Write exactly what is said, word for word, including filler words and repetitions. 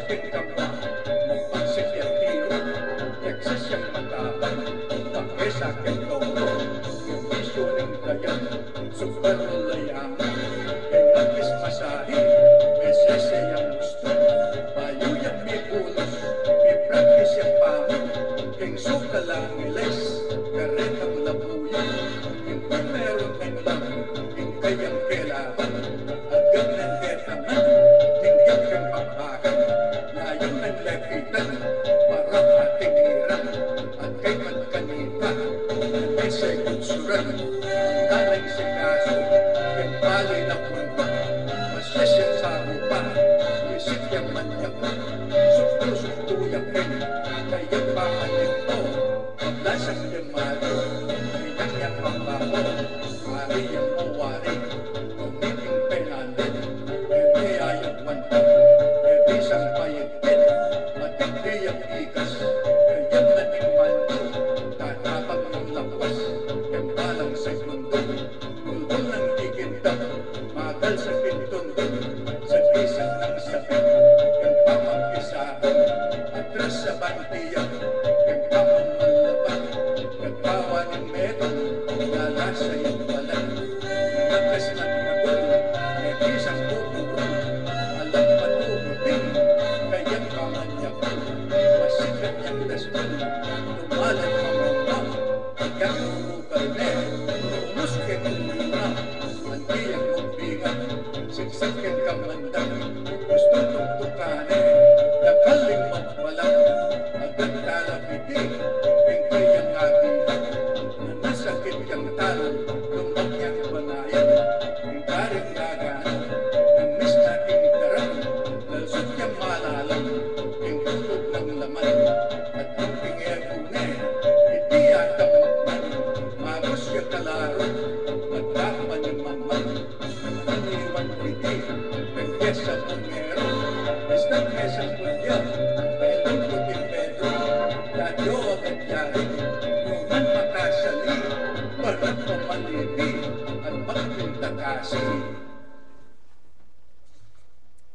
King kamwa, magpagsik ya tiru, yaksa siyang matabang, pakesa king toro, ing bisyu ning dayang, sukal o layangan, king agis masahi, mesese yang gustu, bayu yang mibulus, mipraktis yang pamu, king sukal a ngiles, karetang labuyu, king primeru neng lang, king kayang kelaban, agad neng ketangan, king kayang pagbagan, layu neng lepitan, para ating iran, at kaybat kanita, nang isay kutsuran, ang dalang sikasu, king bali na punto, masya siyang sagupa, isip yang manyaku, suktu-suktu ya king, kayang pamanyaku, paglasang yang malu, kayang yang pambaku, ari yang mawari, kumiting penandit, ene ayang wanta, e bisang payigpit, matigdi yang ikas, kayang naging mandu, tatapang ng lawas, kembalang segundo, bulbul ng kikintap, magal sa kintundun, sa bisang ng sapit, keng pamangkisabang, atras sa bantiyan, keng pamangmalabang, katawa ning metong, lalasa yang balat, lakas ng agul, e bisang kukurul, alang patuguting, kayang pamanyakul, masikat yang dasbul, tumalan mamamang, kayang Karne, rumus keng lima, anti yang magbingat, siksak keng kamandang, gustong tuktukan ne, dakal ing magbalang, agad talapiti, king kayang abihan, nanasakit yang talang, lumbak yang banayan, king karing gagana, nang misna king darang, lalsut yang malalang, king tutod ng laman, at king pingebu ne, iti atang makman, Magus ya kalaru, magpapanimaman, ang iwan piti, pagkesa pumero, isnag mesang pulya, belong puting Pedro, dadyo agad yari, numan makasali, parat pamalipi, at magpintakasi,